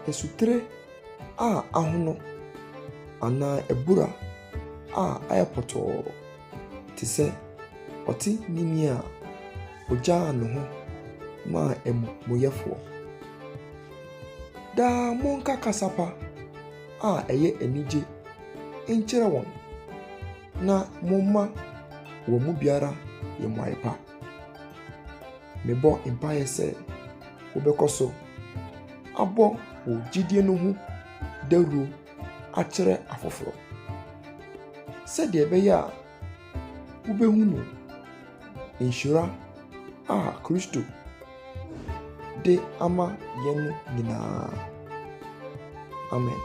Asutire a ahono anaa abura a ayɛ pɔtɔɔ te sɛ ɔteneneeni a ɔgyaa ne ho maa amumuyɛfoɔ. Daa monka kasa pa a ɛyɛ anigye nkyerɛ wɔn, na momma wɔn mu biara mmuae pa. Mebɔ mpaeɛ sɛ wobɛkɔ so abɔ wo gyidie no ho dawuro akyerɛ afoforɔ, sɛdeɛ ɛbɛyɛ a wobɛhunu nhyira a Kristo de ama yɛn no nyinaa. Amen.